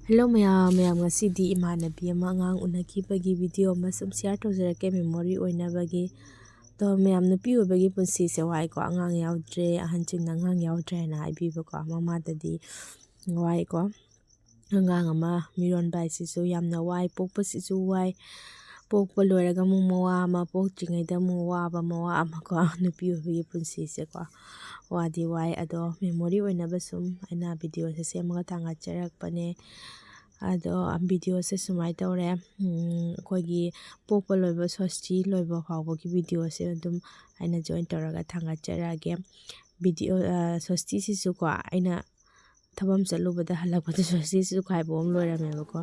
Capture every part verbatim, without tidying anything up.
Hello ꯃꯌꯥꯝ, ꯃꯌꯥꯝ ꯉꯁꯤꯗꯤ ꯏꯃꯥꯟꯅꯕꯤ ꯑꯃ ꯑꯉꯥꯡ ꯎꯅꯈꯤꯕꯒꯤ video ꯑꯃ ꯁꯨꯝ share ꯇꯧꯖꯔꯛꯀꯦ, memory ꯑꯣꯏꯅꯕꯒꯤ꯫ ꯑꯗꯣ ꯃꯌꯥꯝ, ꯅꯨꯄꯤ ꯑꯣꯏꯕꯒꯤ ꯄꯨꯟꯁꯤꯁꯦ ꯋꯥꯏꯀꯣ, ꯑꯉꯥꯡ ꯌꯥꯎꯗ꯭ꯔꯦ, ꯑꯍꯟꯁꯤꯡꯅ ꯑꯉꯥꯡ ꯌꯥꯎꯗ꯭ꯔꯦ ꯍꯥꯏꯅ ꯍꯥꯏꯕꯤꯕꯀꯣ, ꯃꯃꯥꯗꯗꯤ ꯋꯥꯏꯀꯣ꯫ ꯑꯉꯥꯡ ꯑꯃ ꯃꯤꯔꯣꯟꯕ ꯍꯥꯏꯁꯤꯁꯨ ꯌꯥꯝꯅ ꯋꯥꯏ, ꯄꯣꯛꯄꯁꯤꯁꯨ ꯋꯥꯏ, ꯄꯣꯛꯄ ꯂꯣꯏꯔꯒ ꯑꯃꯨꯛ ꯃꯋꯥ ꯑꯃ, ꯄꯣꯛꯇ꯭ꯔꯤꯉꯩꯗ ꯑꯃꯨꯛ ꯋꯥꯕ ꯃꯋꯥ ꯑꯃꯀꯣ꯫ ꯅꯨꯄꯤ ꯑꯣꯏꯕꯒꯤ ꯄꯨꯟꯁꯤꯁꯦꯀꯣ ꯋꯥꯗꯤ ꯋꯥꯏ, ꯑꯗꯣ memory ꯑꯣꯏꯅꯕ ꯁꯨꯝ ꯑꯩꯅ videoꯁꯦ ꯁꯦꯝꯃꯒ ꯊꯥꯡꯒꯠꯆꯔꯛꯄꯅꯦ꯫ ꯑꯗꯣ videoꯁꯦ ꯁꯨꯃꯥꯏꯅ ꯇꯧꯔꯦ, ꯎꯝ, ꯑꯩꯈꯣꯏꯒꯤ ꯄꯣꯛꯄ ꯂꯣꯏꯕ, ꯁꯣꯁꯇꯤ ꯂꯣꯏꯕ ꯐꯥꯎꯕꯒꯤ videoꯁꯦ ꯑꯗꯨꯝ ꯑꯩꯅ join ꯇꯧꯔꯒ ꯊꯥꯡꯒꯠꯆꯔꯛꯑꯒꯦ꯫ Video, ꯑ, ꯁꯣꯁꯇꯤꯁꯤꯁꯨꯀꯣ, ꯑꯩꯅ ꯊꯕꯛ ꯑꯃ ꯆꯠꯂꯨꯕꯗ ꯍꯜꯂꯛꯄꯗ ꯁꯣꯁꯇꯤꯁꯤꯁꯨ ꯈꯥꯏꯕꯣꯛ ꯑꯃ ꯂꯣꯏꯔꯝꯃꯦꯕꯀꯣ꯫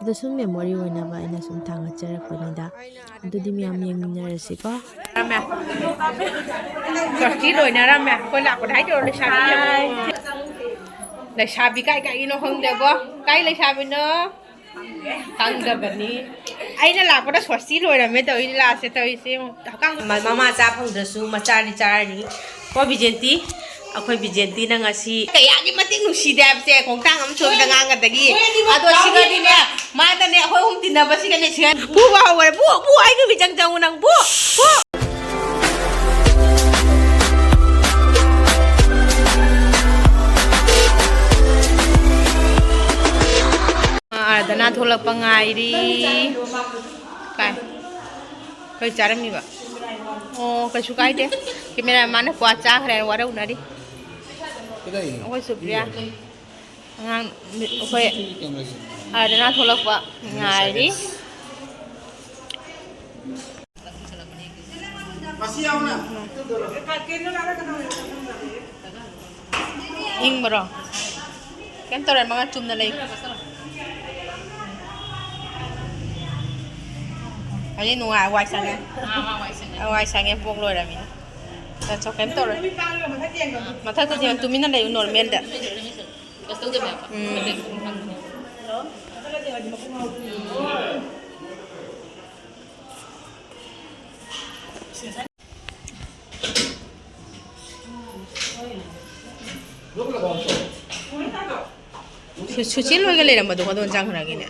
ꯑꯗꯣ ꯁꯨꯝ memory ꯑꯣꯏꯅꯕ ꯑꯩꯅ ꯁꯨꯝ ꯊꯥꯡꯒꯠꯆꯔꯛꯄꯅꯤꯗ꯫ ꯑꯗꯨꯗꯤ ꯃꯌꯥꯝ ꯌꯦꯡꯃꯤꯟꯅꯔꯁꯤꯀꯣ꯫ ꯁꯣꯁꯇꯤ ꯂꯣꯏꯅꯔꯝꯃꯦ꯫ ꯑꯩꯈꯣꯏ ꯂꯥꯛꯄꯗ ꯍꯥꯏꯗꯣꯏꯔꯣ, ꯂꯩꯁꯥꯕꯤ ꯌꯦꯡꯉꯣ꯫ ꯂꯩꯁꯥꯕꯤ ꯀꯥꯏ ꯀꯥꯏꯒꯤꯅꯣ ꯈꯪꯗꯦꯕꯣ꯫ ꯀꯥꯏ ꯂꯩꯁꯥꯕꯤꯅꯣ? ꯈꯪꯗꯕꯅꯤ꯫ ꯑꯩꯅ ꯂꯥꯛꯄꯗ ꯁꯣꯁꯇꯤ ꯂꯣꯏꯔꯝꯃꯦ ꯇꯧꯔꯤꯁꯦ, ꯂꯥꯁꯁꯦ ꯇꯧꯔꯤꯁꯦ ꯌꯦꯡꯉꯣ꯫ ꯍꯛꯀꯥꯝ ꯃ-, ꯃꯃꯥ ꯆꯥ ꯐꯪꯗ꯭ꯔꯁꯨ ꯃꯆꯥꯗꯤ ꯆꯥꯔꯅꯤ꯫ ꯀꯣ ꯕꯤꯖꯦꯟꯇꯤ, ꯑꯩꯈꯣꯏ ꯕꯤꯖꯦꯟꯇꯤꯅ ꯉꯁꯤ ꯀꯌꯥꯒꯤ ꯃꯇꯤꯛ ꯅꯨꯡꯁꯤꯗꯦ ꯍꯥꯏꯕꯁꯦ ꯈꯣꯡꯊꯥꯡ ꯑꯃ ꯁꯣꯏꯕꯗ ꯉꯥꯡꯒꯗꯒꯤ꯫ ꯑꯗꯣ ꯁꯤꯒꯗꯤꯅꯦ, ꯃꯥꯗꯅꯦ, ꯑꯩꯈꯣꯏ ꯑꯍꯨꯝ ꯇꯤꯟꯅꯕꯁꯤꯒꯅꯦ, ꯁꯤꯒ ꯐꯨꯕ ꯍꯧꯈ꯭ꯔꯦ꯫ ꯐꯨ, ꯐꯨ, ꯑꯩꯒꯤ ꯃꯤꯆꯪ ꯆꯪꯉꯨ ꯅꯪ, ꯐꯨ, ꯐꯨ꯫ ꯑꯥꯔꯗꯅꯥ ꯊꯣꯛꯂꯛꯄ ꯉꯥꯏꯔꯤ꯫ ꯀꯥꯏ? ꯀꯩ ꯆꯥꯔꯝꯃꯤꯕ? ꯑꯣ, ꯀꯩꯁꯨ ꯀꯥꯏꯗꯦ꯫ Cameraman ꯀ꯭ꯋꯥ ꯆꯥꯈ꯭ꯔꯦ, ꯋꯥꯔꯧꯅꯔꯤ꯫ ꯀꯗꯥꯏ? ꯑꯩꯈꯣꯏ ꯁꯨꯄ꯭ꯔꯤꯌꯥ꯫ ꯑꯉꯥꯡ, ꯑꯩꯈꯣꯏ ꯑꯥꯔꯗꯅꯥ ꯊꯣꯛꯂꯛꯄ ꯉꯥꯏꯔꯤ꯫ ꯏꯪꯕ꯭ꯔꯣ? ꯀꯩꯝ ꯇꯧꯔꯣꯏ, ꯃꯉꯥ ꯆꯨꯝꯅ ꯂꯩ꯫ ꯍꯧꯖꯤꯛ ꯅꯨꯡꯉꯥꯏ, ꯋꯥꯏ ꯁꯪꯉꯦ꯫ ꯋꯥꯏ ꯁꯪꯉꯦ, ꯄꯣꯛ ꯂꯣꯏꯔꯃꯤꯅ꯫ ꯆꯠꯊꯣꯛ, ꯀꯩꯝ ꯇꯧꯔꯣꯏ꯫ ꯃꯊꯛꯇꯗꯤ ꯇꯨꯃꯤꯟꯅ ꯂꯩꯌꯨ, normalꯗ꯫ ꯎꯝ꯫ ꯁꯨꯆꯦ ꯂꯣꯏꯒ ꯂꯩꯔꯝꯕꯗꯣ ꯀꯗꯣꯝ ꯆꯪꯈ꯭ꯔꯒꯦꯅꯦ?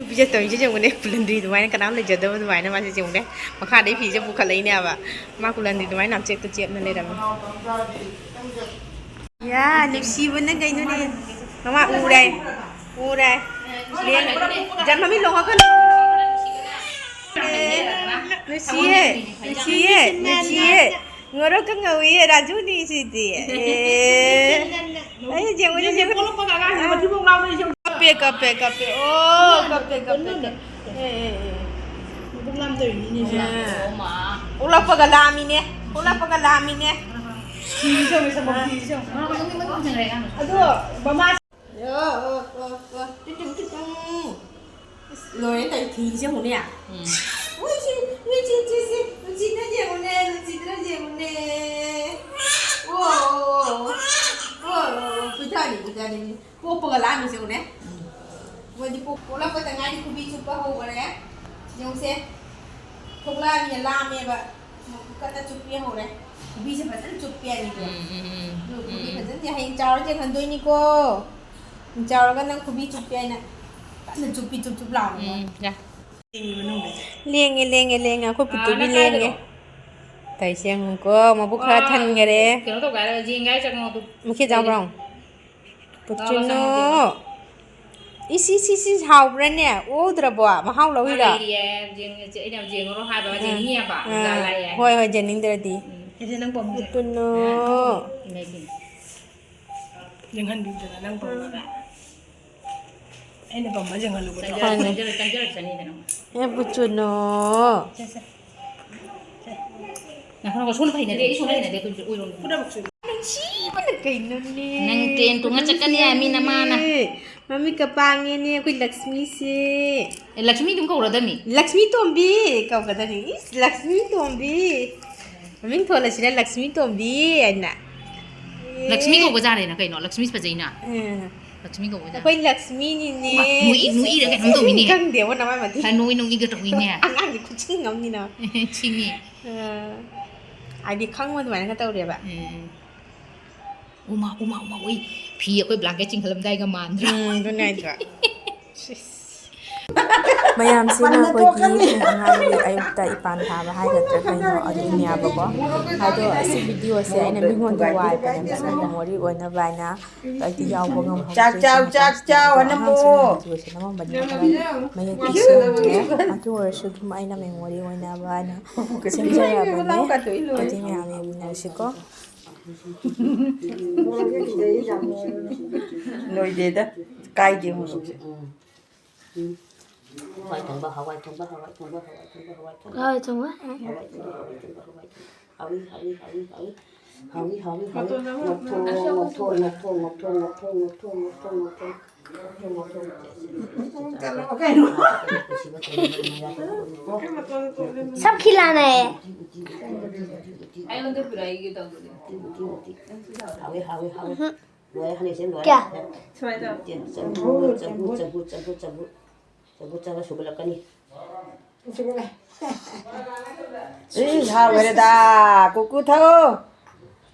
ꯄꯤꯖꯠꯇꯧꯔꯤꯁꯦ ꯌꯦꯡꯉꯨꯅꯦ, ꯀꯨꯂꯟꯗ꯭ꯔꯤ ꯑꯗꯨꯃꯥꯏꯅ ꯀꯅꯥꯝ ꯂꯩꯖꯗꯕ ꯑꯗꯨꯃꯥꯏꯅ ꯃꯥꯁꯦ ꯌꯦꯡꯉꯨꯅꯦ꯫ ꯃꯈꯥꯗꯩ ꯐꯤꯁꯦ ꯄꯨꯈꯠꯂꯛꯏꯅꯦꯕ꯫ ꯃꯥ ꯀꯨꯂꯟꯗ꯭ꯔꯤ ꯑꯗꯨꯃꯥꯏꯅ ꯅꯥꯝꯆꯦꯛꯇ ꯆꯦꯞꯅ ꯂꯩꯔꯝꯃꯦ꯫ ꯌꯥ, ꯅꯨꯡꯁꯤꯕꯅ ꯀꯩꯅꯣꯅꯦ꯫ ꯃꯃꯥ ꯎꯔꯦ꯫ ꯎꯔꯦ꯫ ꯂꯦꯡ-, ꯖꯟ ꯃꯃꯤꯠ ꯂꯣꯡꯉꯛꯀꯅꯨ꯫ ꯑꯦ, ꯅꯨꯡꯁꯤꯌꯦ, ꯅꯨꯡꯁꯤꯌꯦ, ꯅꯨꯡꯁꯤꯌꯦ꯫ ꯉꯧꯔꯣꯛꯀ ꯉꯧꯏꯌꯦ, ꯔꯥꯖꯨꯅꯤ ꯁꯤꯗꯤ꯫ ꯑꯦ꯫ ꯑꯩ ꯌꯦꯡꯉꯨꯅꯦ, ꯌꯦꯡꯉꯨꯅꯦ꯫ ꯀꯞꯄꯦ, ꯀꯞꯄꯦ, ꯀꯞꯄꯦ꯫ ꯑꯣ, ꯀꯞꯄꯦ, ꯀꯞꯄꯦ, ꯀꯞꯄꯦ꯫ ꯑꯦ, ꯑꯦ, ꯑꯦ꯫ ꯃꯕꯨꯛ ꯂꯥꯝ ꯇꯧꯔꯤꯅꯤꯅꯦ꯫ ꯑꯥ꯫ ꯑꯣꯛꯂꯛꯄꯒ ꯂꯥꯝꯃꯤꯅꯦ꯫ ꯑꯣꯛꯂꯛꯄꯒ ꯂꯥꯝꯃꯤꯅꯦ꯫ ꯐꯤꯁꯦ ꯌꯦꯡꯉꯨ, ꯁꯪꯒꯣꯝ ꯐꯤꯁꯦ ꯌꯦꯡꯉꯨ꯫ ꯑꯗꯣ ꯃꯃꯥ꯫ ꯑꯣ, ꯑꯣ, ꯑꯣ, ꯑꯣ꯫ Two, two, two, two. ꯂꯣꯏꯔꯦ ꯇꯧꯔꯤ ꯐꯤꯁꯦ ꯌꯦꯡꯉꯨꯅꯦ꯫ ꯎꯝ꯫ ꯎꯏ, ꯁꯤ, ꯎꯏ, ꯁꯤ, ꯁꯤ, ꯁꯤ꯫ ꯂꯨꯆꯤꯗ꯭ꯔ ꯌꯦꯡꯉꯨꯅꯦ, ꯂꯨꯆꯤꯗ꯭ꯔ ꯌꯦꯡꯉꯨꯅꯦ꯫ ꯑꯣ, ꯑꯣ, ꯑꯣ, ꯑꯣ꯫ ꯑꯣ, ꯑꯣ, ꯑꯣ꯫ ꯄꯤꯊꯛꯑꯅꯤ, ꯄꯤꯊꯛꯑꯅꯤ꯫ ꯄꯣꯛꯄꯒ ꯂꯥꯝꯃꯤꯁꯦ ꯎꯔꯦ꯫ ꯎꯝ꯫ ꯃꯣꯏꯗꯤ ꯄꯣꯛ-, ꯄꯣꯛꯂꯛꯄꯗ ꯉꯥꯏꯔꯤ ꯈꯨꯕꯤ ꯆꯨꯞꯄ ꯍꯧꯈꯔꯦ꯫ ꯌꯦꯡꯉꯨꯁꯦ꯫ ꯊꯣꯛꯂꯛꯑꯅꯤ, ꯂꯥꯝꯃꯦꯕ꯫ ꯀꯟꯅ ꯆꯨꯞꯄꯤ ꯍꯧꯔꯦ꯫ ꯈꯨꯕꯤꯁꯦ ꯐꯖꯅ ꯆꯨꯞꯄꯤ ꯑꯅꯤꯗꯣ꯫ ꯎꯝ, ꯎꯝ, ꯎꯝ꯫ ꯑꯗꯨ ꯈꯨꯕꯤ ꯎꯝ꯫ ꯐꯖꯅ ꯍꯌꯦꯡ ꯆꯥꯎꯔ ꯆꯦꯟꯍꯟꯗꯣꯏꯅꯤꯀꯣ꯫ ꯆꯥꯎꯔꯒ ꯅꯪ ꯈꯨꯕꯤ ꯆꯨꯞꯄꯤ ꯍꯥꯏꯅ ꯀꯟꯅ ꯆꯨꯞꯄꯤ ꯆꯨꯞ ꯆꯨꯞ ꯂꯥꯎꯔꯒ꯫ ꯎꯝ, ꯌꯥ꯫ ꯂꯦꯡꯉꯦ, ꯂꯦꯡꯉꯦ, ꯂꯦꯡꯉꯦ꯫ ꯑꯩꯈꯣꯏ ꯑꯥ, ꯄꯨꯇꯨꯕꯤ ꯅꯪ ꯂꯦꯡꯉꯦ꯫ ꯀꯥꯏꯗꯅꯣ? ꯇꯧꯔꯤꯁꯦ ꯌꯦꯡꯉꯨꯀꯣ, ꯃꯕꯨꯛ ꯈꯔ ꯑꯥ, ꯊꯟꯈꯔꯦ꯫ ꯀꯩꯅꯣ ꯇꯧꯒꯦ ꯍꯥꯏꯔꯣ? ꯌꯦꯡꯒꯦ ꯍꯥꯏꯔꯣ? ꯆꯪꯉꯣ ꯑꯗꯨ꯫ ꯃꯈꯦ ꯆꯥꯕ꯭ꯔꯣ? ꯑꯥ, ꯄꯨꯆꯨꯅꯨ꯫ ꯆꯪꯉꯣ, ꯆꯪꯉꯣ꯫ ꯏꯁ, ꯏꯁ, ꯏꯁ, ꯏꯁ, ꯍꯥꯎꯕ꯭ꯔꯥꯅꯦ? ꯑꯣꯗ꯭ꯔꯕꯣ? ꯃꯍꯥꯎ ꯃꯥ ꯂꯧꯔꯤꯔꯣ? ꯂꯩꯔꯤꯌꯦ꯫ ꯌꯦꯡꯉꯁꯦ꯫ ꯑꯩꯅ ꯌꯦꯡꯉꯨꯔꯣ ꯍꯥꯏꯕ, ꯑꯥ꯫ ꯌꯦꯡꯅꯤꯡꯉꯦꯕ꯫ ꯑꯥ꯫ ꯂꯥꯛꯑꯦ꯫ ꯍꯣꯏ, ꯍꯣꯏ, ꯌꯦꯡꯅꯤꯡꯗ꯭ꯔꯗꯤ꯫ ꯎꯝ꯫ ꯏꯆꯦ, ꯅꯪ ꯄꯥꯝꯃꯤꯁꯦ? ꯄꯨꯇꯨꯅꯨ꯫ ꯂꯩꯒꯦ꯫ ꯌꯦꯡꯍꯟꯕꯤꯗꯅ ꯅꯪ ꯄꯥꯝꯃꯤꯁꯦ꯫ ꯑꯩꯅ ꯄꯥꯝꯕ ꯌꯦꯡꯍꯜꯂꯨꯕꯗꯣ꯫ ꯆꯪꯖꯔꯛ-, ꯍꯣꯏꯅꯦ꯫ ꯆꯪꯖꯔꯛ-, ꯆꯪꯖꯔꯛꯁꯅꯤꯗꯅ꯫ ꯑꯦ, ꯄꯨꯆꯨꯅꯨ꯫ ꯁꯦ, ꯁꯦ꯫ ꯁꯦ꯫ ꯉꯥꯏꯈꯣ, ꯉꯥꯏꯈꯣ, ꯁꯣꯝꯗ ꯐꯩꯅꯗꯦ, ꯑꯩ ꯁꯣꯝꯗ ꯐꯩꯅꯗꯦ, ꯑꯗꯨꯝꯁꯨ ꯑꯣꯏꯔꯣꯝꯗ꯫ ꯄꯨꯝꯅꯃꯛꯁꯨ꯫ ꯅꯨꯡꯁꯤꯕꯅ ꯀꯩꯅꯣꯅꯦ꯫ ꯅꯪ ꯇ꯭ꯔꯦꯟ ꯇꯣꯡꯉ ꯆꯠꯀꯅꯤ ꯍꯥꯏꯃꯤ ꯅꯃꯥꯅ꯫ ꯃꯃꯤꯠꯀ ꯄꯥꯡꯉꯦꯅꯦ ꯑꯩꯈꯣꯏ ꯂꯛꯁꯃꯤꯁꯦ꯫ ꯑꯦ, ꯂꯛꯁꯃꯤ ꯑꯗꯨꯝ ꯀꯧꯔꯗꯝꯃꯤ꯫ ꯂꯛꯁꯃꯤ ꯇꯣꯝꯕꯤ ꯀꯧꯒꯗꯕꯅꯤ꯫ ꯏꯁ, ꯂꯛꯁꯃꯤ ꯇꯣꯝꯕꯤ꯫ ꯃꯃꯤꯡ ꯊꯣꯜꯂꯁꯤꯔ ꯂꯛꯁꯃꯤ ꯇꯣꯝꯕꯤ ꯍꯥꯏꯅ꯫ ꯂꯛꯁꯃꯤ ꯑꯦ꯫ ꯀꯧꯕ ꯖꯥꯠꯅꯤꯅ ꯀꯩꯅꯣ? ꯂꯛꯁꯃꯤ ꯐꯖꯩꯅ꯫ ꯎꯝ꯫ ꯂꯛꯁꯃꯤ ꯀꯧꯕ ꯖꯥꯠꯅꯤ꯫ ꯑꯩꯈꯣꯏ ꯂꯛꯁꯃꯤꯅꯤꯅꯦ꯫ ꯃꯥ, ꯅꯣꯛꯏ-, ꯅꯣꯛꯏꯔ ꯀꯩꯅꯣꯝ ꯇꯧꯋꯤꯅꯦ꯫ ꯈꯪꯗꯦꯕꯣ ꯅꯃꯥꯏ ꯃꯊꯤ꯫ ꯈꯔ ꯅꯣꯛꯏ ꯅꯣꯛꯏꯒ ꯇꯧꯋꯤꯅꯦ꯫ ꯑꯉꯥꯡꯗꯤ ꯈꯨꯠꯁꯤꯡ ꯑꯃꯅꯤꯅ꯫ ꯁꯤꯅꯤ꯫ ꯑꯥ꯫ ꯍꯥꯏꯗꯤ ꯈꯪꯕ ꯑꯗꯨꯃꯥꯏꯅꯒ ꯇꯧꯔꯦꯕ꯫ ꯎꯃꯥ ꯎꯃꯥ ꯎꯃꯥ ꯎꯏ꯫ ꯐꯤ ꯑꯩꯈꯣꯏ ꯕ꯭ꯂꯥꯡꯀꯦꯠ ꯆꯤꯡꯈꯠꯂꯝꯗꯥꯏꯒ ꯃꯥꯟꯗ꯭ꯔꯥ? ꯎꯝ, ꯑꯗꯨꯅꯦ ꯍꯥꯏꯗ꯭ꯔꯥ? ꯃꯌꯥꯝꯁꯤꯅ ꯑꯩꯈꯣꯏꯒꯤ ꯄꯨꯡ ꯃꯉꯥꯒꯤ ꯑꯌꯨꯛꯇ ꯏꯄꯥꯟ ꯊꯥꯕ ꯍꯥꯏꯒꯗ꯭ꯔꯥ ꯀꯩꯅꯣ ꯑꯗꯨꯒꯤꯅꯦꯕꯀꯣ꯫ ꯑꯗꯣ ꯑꯁꯤ ꯚꯤꯗꯤꯑꯣꯁꯦ ꯑꯩꯅ ꯃꯤꯉꯣꯟꯗ ꯋꯥꯏꯕꯅꯦ, ꯁꯨꯝ ꯃꯦꯃꯣꯔꯤ ꯑꯣꯏꯅꯕ ꯍꯥꯏꯅ꯫ ꯑꯩꯗꯤ ꯌꯥꯎꯕ ꯉꯝꯍꯧꯗ꯭ꯔꯦ꯫ ꯆꯥꯛ ꯆꯥꯎ, ꯆꯥꯛ ꯆꯥꯎ, ꯑꯗꯣ ꯑꯅꯝꯕꯣ꯫ ꯑꯉꯥꯡꯁꯤꯡꯅ ꯚꯤꯗꯤꯑꯣꯁꯦ ꯅꯝꯃꯝꯕꯅꯤꯅ ꯈꯔ ꯃꯌꯦꯛꯇꯤ ꯁꯦꯡꯗ꯭ꯔꯦ꯫ ꯑꯗꯨ ꯑꯣꯏꯔꯁꯨ ꯑꯗꯨꯝ ꯑꯩꯅ ꯃꯦꯃꯣꯔꯤ ꯑꯣꯏꯅꯕ ꯍꯥꯏꯅ ꯁꯦꯝꯖꯔꯕꯅꯦ꯫ ꯑꯗꯨꯗꯤ ꯃꯌꯥꯝ ꯌꯦꯡꯃꯤꯟꯅꯔꯁꯤꯀꯣ꯫ ꯂꯣꯏꯗꯦꯗ, ꯀꯥꯏꯗꯦ ꯃꯣꯔꯣꯛꯁꯦ꯫ ꯍꯋꯥꯏ ꯊꯣꯡꯕ, ꯍꯋꯥꯏ ꯊꯣꯡꯕ, ꯍꯋꯥꯏ ꯊꯣꯡꯕ, ꯍꯋꯥꯏ ꯊꯣꯡꯕ, ꯍꯋꯥꯏ ꯊꯣꯡꯕ, ꯍꯋꯥꯏ ꯊꯣꯡꯕ꯫ ꯍꯋꯥꯏ ꯊꯣꯡꯕ, ꯍꯋꯥꯏ ꯊꯣꯡꯕ, ꯍꯋꯥꯏ ꯊꯣꯡꯕ, ꯍꯋꯥꯏ ꯊꯣꯡꯕ, ꯍꯋꯥꯏ ꯊꯣꯡꯕ, ꯍꯋꯥꯏ ꯊꯣꯡꯕ꯫ ꯉꯧꯊꯣꯛ, ꯉꯧꯊꯣꯛ, ꯉꯧꯊꯣꯛ, ꯉꯧꯊꯣꯛ, ꯉꯧꯊꯣꯛ, ꯉꯧꯊꯣꯛ, ꯉꯧꯊꯣꯛ, ꯉꯧꯊꯣꯛ꯫ सब खिलाना है। ꯎꯇꯤ, ꯎꯇꯤ, ꯎꯇꯤ, ꯎꯇꯤ, ꯎꯇꯤ, ꯎꯇꯤ꯫ ꯍꯥꯎꯋꯦ, ꯍꯥꯎꯋꯦ, ꯍꯥꯎꯋꯦ꯫ ꯂꯣꯏꯔꯦ, ꯍꯅꯤꯁꯦ ꯂꯣꯏꯔꯦ꯫ क्या? ꯆꯝꯐꯨꯠ, ꯆꯝꯐꯨꯠ, ꯆꯝꯐꯨꯠ, ꯆꯝꯐꯨꯠ, ꯆꯝꯐꯨꯠ, ꯆꯝꯐꯨꯠ ꯆꯥꯕ ꯁꯨꯒꯠꯂꯛꯀꯅꯤ꯫ ꯏꯁ, ꯍꯥꯎꯈ꯭ꯔꯦꯗ꯫ ꯀꯨꯀꯨ ꯊꯛꯑꯣ꯫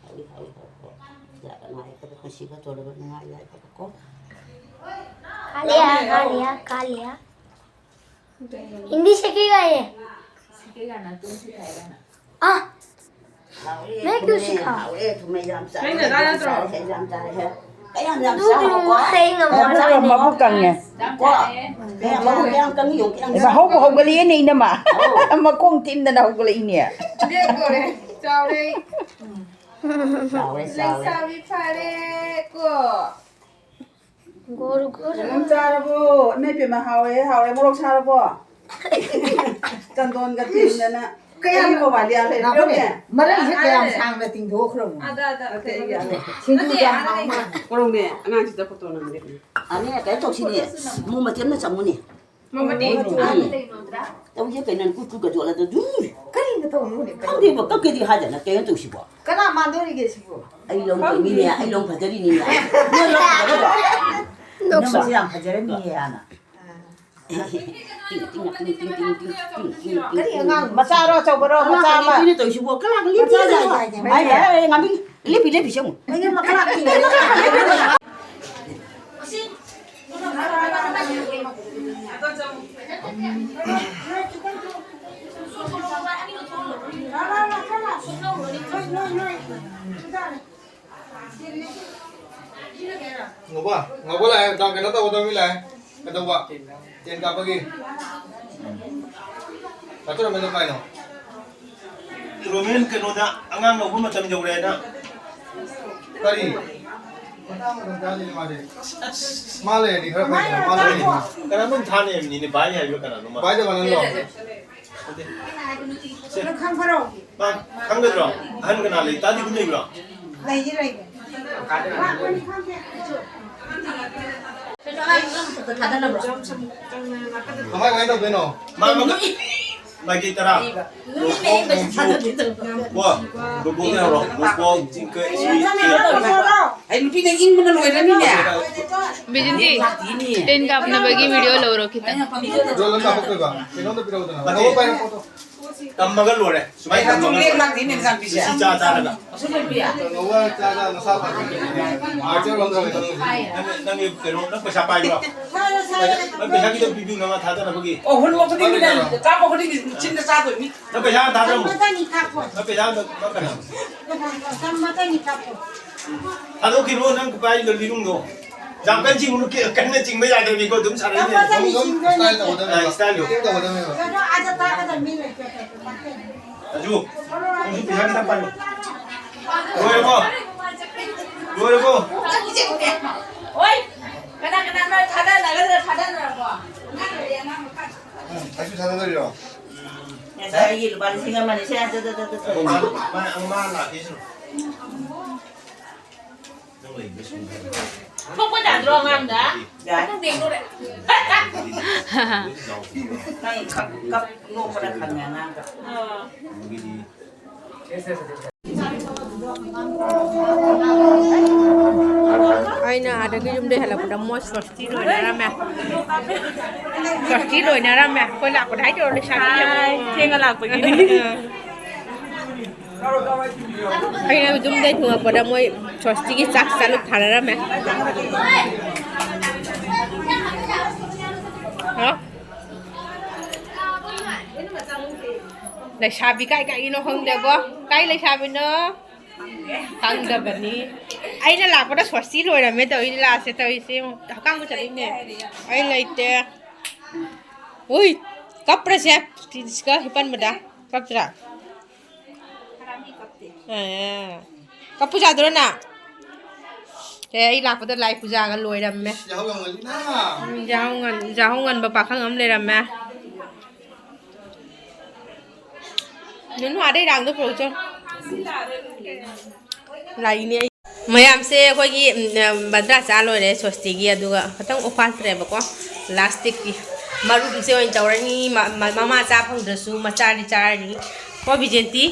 ꯍꯥꯎꯏ, ꯍꯥꯎꯏ, ꯍꯥꯎꯏ, ꯍꯥꯎꯏ꯫ ꯌꯥꯝ ꯅꯨꯡꯉꯥꯏ꯫ ꯉꯁꯤꯒ ꯇꯧꯔꯒ ꯅꯨꯡꯉꯥꯏ ꯌꯥꯏꯐꯕꯀꯣ꯫ खा लिया, खा लिया, खा लिया। हिंदी सीखेगा ये? हाँ। ꯍꯥꯎꯔꯦ, ꯅꯪ ꯊꯨꯝꯃꯦ, ꯀꯨꯁꯤ ꯈꯥꯎ꯫ ꯍꯥꯎꯔꯦ, ꯊꯨꯝꯃꯦ, ꯌꯥꯝ ꯆꯥꯔꯦ, ꯅꯪꯅ ꯆꯥ ꯅꯠꯇ꯭ꯔꯣ? ꯌꯥꯝ ꯆꯥꯔꯦ, ꯌꯥꯝ ꯆꯥꯔꯦ꯫ ꯀꯌꯥꯝ ꯌꯥꯝ ꯆꯥꯔꯕꯀꯣ? ꯑꯗꯨꯒꯨꯝꯕ ꯑꯩ ꯉꯝꯃꯣꯏ꯫ ꯌꯥꯝ ꯆꯥꯔꯕꯣ? ꯃꯕꯨꯛ ꯀꯪꯉꯦ꯫ ꯀꯣ? ꯀꯌꯥꯝ, ꯀꯌꯥꯝ ꯀꯪꯉꯤ ꯌꯦꯡꯉꯨ, ꯀꯌꯥꯝ ꯌꯥꯝ ꯏꯃꯥ, ꯍꯧꯕ ꯍꯧꯒꯠꯂꯛꯑꯦꯅꯦ, ꯏꯅꯝꯃ꯫ ꯃꯈꯣꯡ ꯊꯤꯟꯗꯅ ꯍꯧꯒꯠꯂꯛꯏꯅꯦ꯫ ꯆꯥꯎꯔꯦ, ꯆꯥꯎꯔꯦ꯫ ꯆꯥꯎꯔꯦ, ꯆꯥꯎꯔꯦ꯫ ꯂꯩꯁꯥꯕꯤ ꯐꯔꯦ ꯀꯣ꯫ गोर गोर। ꯀꯩꯅꯣꯝ ꯆꯥꯔꯕꯣ? ꯏꯃꯥ ꯏꯕꯦꯝꯃ, ꯍꯥꯎꯔꯦ, ꯍꯥꯎꯔꯦ꯫ ꯃꯣꯔꯣꯛ ꯁꯥꯔꯕꯣ? ꯆꯟꯗꯣꯟꯒ ꯇꯤꯡꯗꯅ꯫ ꯀꯌꯥꯝ ꯀꯔꯤ ꯃꯣꯕꯥꯏꯜ ꯌꯥꯜꯂꯦ? ꯉꯥꯏꯈꯣꯅꯦ, ꯌꯣꯝꯃꯦ? ꯃꯔꯩꯁꯦ ꯀꯌꯥꯝ ꯌꯥꯜꯂꯦ꯫ ꯁꯥꯡꯅ ꯇꯤꯡꯊꯣꯛꯈ꯭ꯔꯕꯅꯣ? ꯑꯗ, ꯑꯗ, ꯑꯗ, ꯁꯤꯡꯖꯨ ꯅꯠꯇꯦ, ꯌꯥꯝ ꯑꯗ ꯍꯥꯎ ꯃꯥꯜꯂꯦ꯫ ꯀꯣꯔꯧꯅꯦ, ꯑꯉꯥꯡꯁꯤꯗ ꯐꯣꯇꯣ ꯅꯝꯒꯦ꯫ ꯑꯅꯦ, ꯀꯩꯅꯣ ꯇꯧꯁꯤꯅꯦ꯫ ꯃꯣꯃꯣꯇꯤ ꯑꯃꯅ ꯆꯪꯉꯨꯅꯦ꯫ ꯃꯃꯗꯤ ꯇꯧꯁꯦ ꯀꯩꯅꯣ, ꯀꯨ ꯀꯨꯒ ꯌꯣꯠꯂꯗ ꯖꯨꯔ꯫ ꯀꯔꯤꯅꯣ ꯇꯧꯅꯨꯅꯦ? ꯈꯪꯗꯦꯕ, ꯀꯛꯀꯦꯗꯤ ꯍꯥꯏꯗꯅ ꯀꯩꯅꯣ ꯇꯧꯁꯤꯕꯣ? ꯀꯅꯥ ꯃꯥꯟꯗꯣꯔꯤꯒꯦ ꯁꯤꯕꯨ? ꯑꯩ ꯂꯧ ꯇꯧꯅꯤꯅꯦ, ꯑꯩ ꯂꯧ ꯐꯖꯔꯤꯅꯤꯅꯦ꯫ ꯅꯣꯏ ꯂꯧ ꯐꯖꯔꯕꯣ? ꯅꯣꯛꯁꯤ꯫ ꯅꯪꯁꯦ ꯌꯥꯝ ꯐꯖꯔꯝꯃꯤꯌꯦ, ꯍꯥꯟꯅ꯫ ꯀꯔꯤ ꯑꯉꯥꯡ? ꯃꯆꯥꯔꯣ ꯑꯆꯧꯕꯔꯣ? ꯃꯆꯥ ꯑꯃ꯫ ꯀꯩꯅꯣ ꯇꯧꯔꯤꯁꯤꯕꯣ? ꯀꯂꯥꯡ ꯃꯆꯥ ꯂꯦꯞꯄꯤꯔꯣ? ꯌꯥꯏ, ꯌꯥꯏ, ꯌꯥꯏ꯫ ꯍꯥꯏ, ꯍꯥꯏ, ꯍꯥꯏ, ꯉꯥꯃꯤ, ꯂꯦꯞꯄꯤ, ꯂꯦꯞꯄꯤ, ꯁꯦ ꯑꯃꯨꯛ꯫ ꯑꯩꯅ ꯃꯈꯥ ꯂꯥꯛꯇꯦ꯫ ꯉꯧꯕ, ꯉꯧꯕ ꯂꯥꯛꯑꯦ, ꯗꯥ ꯀꯩꯅꯣ ꯇꯧꯒꯗꯕ ꯃꯤ ꯂꯥꯛꯑꯦ꯫ ꯀꯩꯗꯧꯕ? ꯇꯦꯟ ꯀꯥꯞꯄꯒꯤ꯫ ꯗꯥ ꯇꯣꯔꯃꯦꯟꯗꯣ ꯀꯥꯏꯅꯣ? ꯇꯣꯔꯃꯦꯟ ꯀꯩꯅꯣꯗ ꯑꯉꯥꯡ ꯂꯧꯕ ꯃꯇꯝ ꯌꯧꯔꯦꯅ꯫ ꯀꯔꯤ? ꯃꯇꯥꯡ ꯃꯇꯝ ꯆꯥꯗꯦꯅꯦ ꯃꯥꯗꯤ꯫ ꯃꯥ ꯂꯩꯔꯗꯤ ꯈꯔ ꯐꯩꯗꯅ, ꯃꯥ ꯂꯩꯔꯗꯤ꯫ ꯀꯅꯥꯅꯣꯝ ꯊꯥꯅꯦ ꯍꯥꯏꯕꯅꯤꯅꯦ, ꯚꯥꯏ ꯍꯥꯏꯕ꯭ꯔꯥ ꯀꯅꯥꯅꯣꯃ꯫ ꯚꯥꯏꯗ ꯃꯥꯟꯅꯍꯜꯂꯣ꯫ ꯅꯪ ꯈꯪꯕ꯭ꯔꯣ? ꯃꯥ ꯈꯪꯒꯗ꯭ꯔꯣ? ꯑꯍꯟ ꯀꯅꯥ ꯂꯩ? ꯇꯥꯗꯤ ꯑꯗꯨꯝ ꯂꯩꯕ꯭ꯔꯣ? ꯂꯩꯌꯦ, ꯂꯩꯌꯦ꯫ ꯂꯥꯛꯄꯅꯤ ꯈꯪꯗꯦ꯫ ꯀꯃꯥꯏ, ꯀꯃꯥꯏ ꯇꯧꯗꯣꯏꯅꯣ? ꯃꯥ ꯑꯃꯈꯛ ꯃꯥꯏꯀꯩ ꯇꯔꯥ꯫ ꯀꯣ, ꯕꯣꯕꯣꯛꯇ ꯍꯧꯔꯣ꯫ ꯕꯣꯕꯣꯛ, ꯆꯤꯡꯈꯩ, ꯁꯤ, ꯁꯤ꯫ ꯑꯩ ꯅꯨꯄꯤꯅ ꯏꯪꯕꯅ ꯂꯣꯏꯔꯅꯤꯅꯦ꯫ ꯕꯤꯖꯤꯟꯗꯤ, ꯂꯥꯛꯇꯦꯅꯦ꯫ ꯇꯦꯟ ꯀꯥꯞꯅꯕꯒꯤ ꯚꯤꯗꯤꯑꯣ ꯂꯧꯔꯣ ꯈꯤꯇꯪ꯫ ꯖꯣꯟ, ꯅꯪ ꯀꯥꯞꯄꯛꯇꯣꯏꯕ? ꯀꯩꯅꯣꯝꯇ ꯄꯤꯔꯛꯎꯗꯅ꯫ ꯅꯠꯇꯦ꯫ ꯅꯪꯉꯣꯟꯗ ꯄꯥꯏꯔꯣ ꯐꯣꯇꯣ꯫ ꯇꯝꯃꯒ ꯂꯣꯏꯔꯦ꯫ ꯁꯨꯃꯥꯏꯅ ꯑꯩ ꯇꯝꯃꯒ ꯂꯣꯏꯔꯦ꯫ ꯂꯥꯛꯇꯦꯅꯦ, ꯃꯆꯥꯅꯨꯄꯤꯁꯦ꯫ ꯁꯤ ꯆꯥ ꯆꯥꯔꯒ꯫ ꯀꯩꯅꯣ, ꯅꯪ ꯀꯩꯅꯣ, ꯅꯪ ꯄꯩꯁꯥ ꯄꯥꯏꯕ꯭ꯔꯣ? ꯅꯪ ꯄꯩꯁꯥ ꯈꯤꯇꯪ ꯄꯤꯕꯤꯌꯨ, ꯅꯪ ꯊꯥꯗꯅꯕꯒꯤ꯫ ꯑꯣ, ꯍꯨꯟꯕ ꯈꯨꯗꯤꯡꯒꯤꯅꯦ, ꯆꯥꯕ ꯈꯨꯗꯤꯡꯒꯤ ꯆꯤꯟꯗ ꯆꯥꯗꯣꯏꯅꯤ꯫ ꯅꯪ ꯄꯩꯁꯥ ꯑꯝꯇ ꯊꯥꯗꯔꯝꯃꯣ꯫ ꯆꯥꯝꯃꯇꯅꯤ ꯀꯥꯞꯄꯣ꯫ ꯅꯪ ꯄꯩꯁꯥ ꯑꯝꯇ ꯀꯥꯞꯀꯅꯤ꯫ ꯆꯥꯝꯃꯇꯅꯤ ꯀꯥꯞꯄꯣ꯫ ꯊꯥꯗꯣꯛꯈꯤꯔꯣ, ꯅꯪ ꯄꯥꯏꯔꯤꯕ ꯂꯤꯔꯨꯡꯗꯣ꯫ ꯌꯥꯝ ꯀꯟꯅ ꯆꯤꯡꯉꯨꯅꯨ, ꯀ-, ꯀꯟꯅ ꯆꯤꯡꯕ ꯌꯥꯗꯕꯅꯤꯀꯣ, ꯑꯗꯨꯝ ꯁꯥꯟꯅꯩꯅꯦ꯫ ꯆꯥꯝꯃꯇꯅꯤ ꯑꯗꯨꯝ ꯆꯤꯡꯗꯣꯏꯅꯤ꯫ ꯁ꯭ꯇꯥꯏꯜ ꯇꯧꯒꯗꯕꯅꯦꯕ꯫ ꯑꯥ, ꯁ꯭ꯇꯥꯏꯜꯗꯣ꯫ ꯀꯩꯝ ꯇꯧꯒꯗꯕꯅꯦꯕ꯫ ꯑꯗꯣ ꯑꯥꯗ ꯇꯥꯛꯀꯗꯕ ꯃꯤ ꯂꯩꯇꯦ, ꯇꯥꯛꯀꯦ꯫ ꯔꯥꯖꯨ, ꯅꯪꯁꯨ ꯄꯩꯁꯥ ꯈꯤꯇꯪ ꯄꯥꯏꯌꯣ꯫ ꯂꯣꯏꯔꯕꯣ? ꯂꯣꯏꯔꯕꯣ? ꯑꯣꯏ, ꯀꯅꯥ ꯀꯅꯥꯅꯣ ꯊꯥꯗꯅꯒꯗ꯭ꯔꯥ, ꯊꯥꯗꯅꯔꯕꯣ? ꯑꯉꯥꯡ ꯂꯩꯔꯦ, ꯑꯉꯥꯡ ꯃꯈꯥ꯫ ꯎꯝ, ꯑꯩꯁꯨ ꯊꯥꯗꯗꯣꯏꯔꯣ? ꯉꯁꯥꯏ ꯑꯩꯒꯤ ꯂꯨꯄꯥ ꯂꯤꯁꯤꯡ ꯑꯃꯅꯤ, ꯁꯦ, ꯁꯦ, ꯁꯦ, ꯁꯦ, ꯁꯦ꯫ ꯑꯣ, ꯃꯥ, ꯃꯥ, ꯃꯥ ꯂꯥꯛꯀꯦ ꯁꯤꯔꯣ? ꯊꯣꯛꯄ ꯌꯥꯗ꯭ꯔꯣ ꯑꯉꯥꯡꯗ? ꯌꯥꯏ꯫ ꯅꯪ ꯀꯞ-, ꯀꯞ-, ꯅꯣꯛꯄꯗ ꯈꯪꯉꯦ ꯑꯉꯥꯡꯗꯣ꯫ ꯑꯥ꯫ ꯑꯩꯅ ꯑꯥꯗꯒꯤ ꯌꯨꯝꯗꯩ ꯍꯜꯂꯛꯄꯗ ꯃꯣꯏ ꯁ꯭ꯋꯁꯇꯤ ꯂꯣꯏꯅꯔꯝꯃꯦ꯫ ꯁ꯭ꯋꯁꯇꯤ ꯂꯣꯏꯅꯔꯝꯃꯦ꯫ ꯑꯩꯈꯣꯏ ꯂꯥꯛꯄꯗ ꯍꯥꯏꯗꯣꯏꯔꯣ, ꯂꯩꯁꯥꯕꯤ ꯌꯦꯡꯉꯣ꯫ ꯍꯥꯏ, ꯊꯦꯡꯅ ꯂꯥꯛꯄꯒꯤꯅꯤ꯫ ꯑꯩꯅ ꯌꯨꯝꯗꯩ ꯊꯨꯡꯉꯛꯄꯗ ꯃꯣꯏ ꯁ꯭ꯋꯁꯇꯤꯒꯤ ꯆꯥꯛ ꯆꯥꯂꯨꯛ ꯊꯥꯅꯔꯝꯃꯦ꯫ ꯍꯥ? ꯂꯩꯁꯥꯕꯤ ꯀꯥꯏ ꯀꯥꯏꯒꯤꯅꯣ ꯈꯪꯗꯦꯕꯣ꯫ ꯀꯥꯏ ꯂꯩꯁꯥꯕꯤꯅꯣ? ꯈꯪꯗꯕꯅꯤ꯫ ꯑꯩꯅ ꯂꯥꯛꯄꯗ ꯁ꯭ꯋꯁꯇꯤ ꯂꯣꯏꯔꯝꯃꯦ ꯇꯧꯔꯤ ꯂꯥꯁꯦ ꯇꯧꯔꯤꯁꯦ꯫ ꯌꯦꯡꯉꯣ, ꯍꯛꯀꯥꯡꯕ ꯆꯠꯂꯤꯅꯦ꯫ ꯑꯩ ꯂꯩꯇꯦ꯫ ꯎꯏ, ꯀꯞꯄ꯭ꯔꯁꯦ꯫ ꯇꯤꯁꯀ ꯍꯤꯞꯄꯟꯕꯗ ꯀꯞꯇ꯭ꯔꯥ? ꯑꯦ, ꯀꯞꯄꯨ ꯌꯥꯗ꯭ꯔꯣ ꯅꯪ? ꯑꯦ, ꯑꯩ ꯂꯥꯛꯄꯗ ꯂꯥꯏ ꯄꯨꯖꯥꯒ ꯂꯣꯏꯔꯝꯃꯦ꯫ ꯌꯥꯍꯧ ꯌꯥꯝ ꯉꯜꯂꯤꯅ꯫ ꯎꯝ, ꯌꯥꯍꯧ ꯉꯟ-, ꯌꯥꯍꯧ ꯉꯟꯕ ꯄꯥꯈꯪ ꯑꯃ ꯂꯩꯔꯝꯃꯦ꯫ ꯅꯨꯅꯨ ꯑꯥꯗꯩ ꯔꯥꯡꯗꯣ ꯄꯨꯔꯛꯎ ꯆꯣ꯫ ꯂꯥꯛꯏꯅꯦ ꯑꯩ꯫ ꯃꯌꯥꯝꯁꯦ ꯑꯩꯈꯣꯏꯒꯤ, ꯎꯝ, ꯕꯟꯗ꯭ꯔꯥ ꯆꯥ ꯂꯣꯏꯔꯦ ꯁ꯭ꯋꯁꯇꯤꯒꯤ, ꯑꯗꯨꯒ ꯈꯇꯪ ꯎꯄꯥꯟ ꯇ꯭ꯔꯦꯕꯀꯣ꯫ ꯂꯥꯁꯇꯤꯛꯀꯤ ꯃꯔꯨꯞꯁꯦ ꯑꯣꯏꯅ ꯇꯧꯔꯅꯤ꯫ ꯃ-, ꯃ-, ꯃꯃꯥ ꯆꯥ ꯐꯪꯗ꯭ꯔꯁꯨ ꯃꯆꯥꯗꯤ ꯆꯥꯔꯅꯤ꯫ ꯀꯣ ꯕꯤꯖꯦꯟꯇꯤ?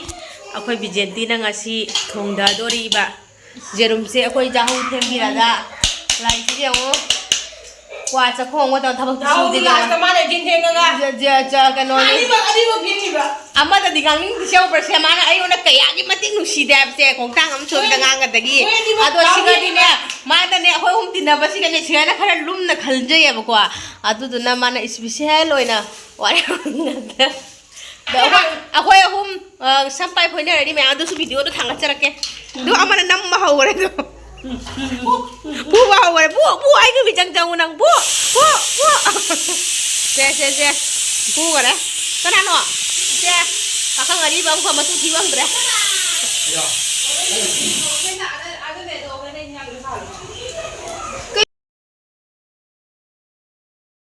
ꯑꯩꯈꯣꯏ ꯕꯤꯖꯦꯟꯇꯤꯅ ꯉꯁꯤ ꯊꯣꯡꯊꯗꯣꯔꯤꯕ ꯌꯦꯔꯨꯝꯁꯦ ꯑꯩꯈꯣꯏ ꯌꯥꯍꯧ ꯊꯦꯡꯕꯤꯔꯒ ꯂꯥꯏꯁꯤꯗ ꯌꯦꯡꯉꯣ꯫ ꯀ꯭ꯋꯥ ꯆꯥꯛꯈꯣꯡ ꯑꯃ ꯇꯧꯔ ꯊꯕꯛꯇꯤ ꯌꯥꯍꯧꯒꯤ ꯁꯨꯗꯦ ꯂꯥꯁꯇ ꯃꯥꯅ ꯏꯟꯖꯤꯟ ꯊꯦꯡꯉꯒ ꯖ-, ꯖ-, ꯖ-, ꯀꯩꯅꯣꯅꯤ꯫ ꯑꯅꯤꯃꯛ, ꯑꯅꯤꯃꯛ ꯐꯦꯡꯉꯤꯕ꯫ ꯑꯃꯗꯗꯤ ꯉꯥꯡꯅꯤꯡꯗꯦ ꯁꯦ, ꯁꯦ ꯃꯥꯅ ꯑꯩꯉꯣꯟꯗ ꯀꯌꯥꯒꯤ ꯃꯇꯤꯛ ꯅꯨꯡꯁꯤꯗꯦ ꯍꯥꯏꯕꯁꯦ ꯈꯣꯡꯊꯥꯡ ꯑꯃ ꯁꯣꯏꯕꯗ ꯍꯣꯏ꯫ ꯉꯥꯡꯒꯗꯒꯤ꯫ ꯍꯣꯏ, ꯑꯅꯤꯃꯛ ꯑꯗꯣ ꯁꯤꯒꯗꯤꯅꯦ, ꯉꯥꯡꯅꯤꯡꯗꯦ꯫ ꯃꯥꯅꯅꯦ, ꯑꯩꯈꯣꯏ ꯑꯍꯨꯝ ꯇꯤꯟꯅꯕꯁꯤꯒꯅꯦ ꯁꯤꯒꯅ ꯈꯔ ꯂꯨꯝꯅ ꯈꯟꯖꯩꯌꯦꯕꯀꯣ꯫ ꯑꯗꯨꯗꯨꯅ ꯃꯥꯅ special ꯑꯣꯏꯅ ꯋꯥꯔꯤ ꯉꯥꯡꯅꯤꯡꯉꯛꯇꯦ꯫ ꯑꯗꯣ ꯑꯩꯈꯣꯏ, ꯑꯩꯈꯣꯏ ꯑꯍꯨꯝ, ꯑ, ꯁꯝ ꯄꯥꯏ ꯐꯣꯏꯅꯔꯅꯤ ꯃꯌꯥꯝ, ꯑꯗꯨꯁꯨ video ꯗ ꯊꯥꯡꯒꯠꯆꯔꯛꯀꯦ꯫ ꯑꯗꯨ ꯑꯃꯅ ꯅꯝꯕ ꯍꯧꯈ꯭ꯔꯦ ꯑꯗꯣ꯫ ꯐꯨꯕ ꯍꯧꯈ꯭ꯔꯦ꯫ ꯐꯨ, ꯐꯨ, ꯑꯩꯒꯤ ꯃꯤꯆꯪ ꯆꯪꯉꯨ ꯅꯪ꯫ ꯐꯨ, ꯐꯨ, ꯐꯨ꯫ ꯁꯦ, ꯁꯦ, ꯁꯦ꯫ ꯐꯨꯈꯔꯦ꯫ ꯀꯅꯥꯅꯣ? ꯁꯦ, ꯄꯥꯈꯪ ꯑꯔꯤꯕ ꯑꯃꯈꯛ ꯃꯇꯨ ꯊꯤꯕ ꯐꯪꯗ꯭ꯔꯦ꯫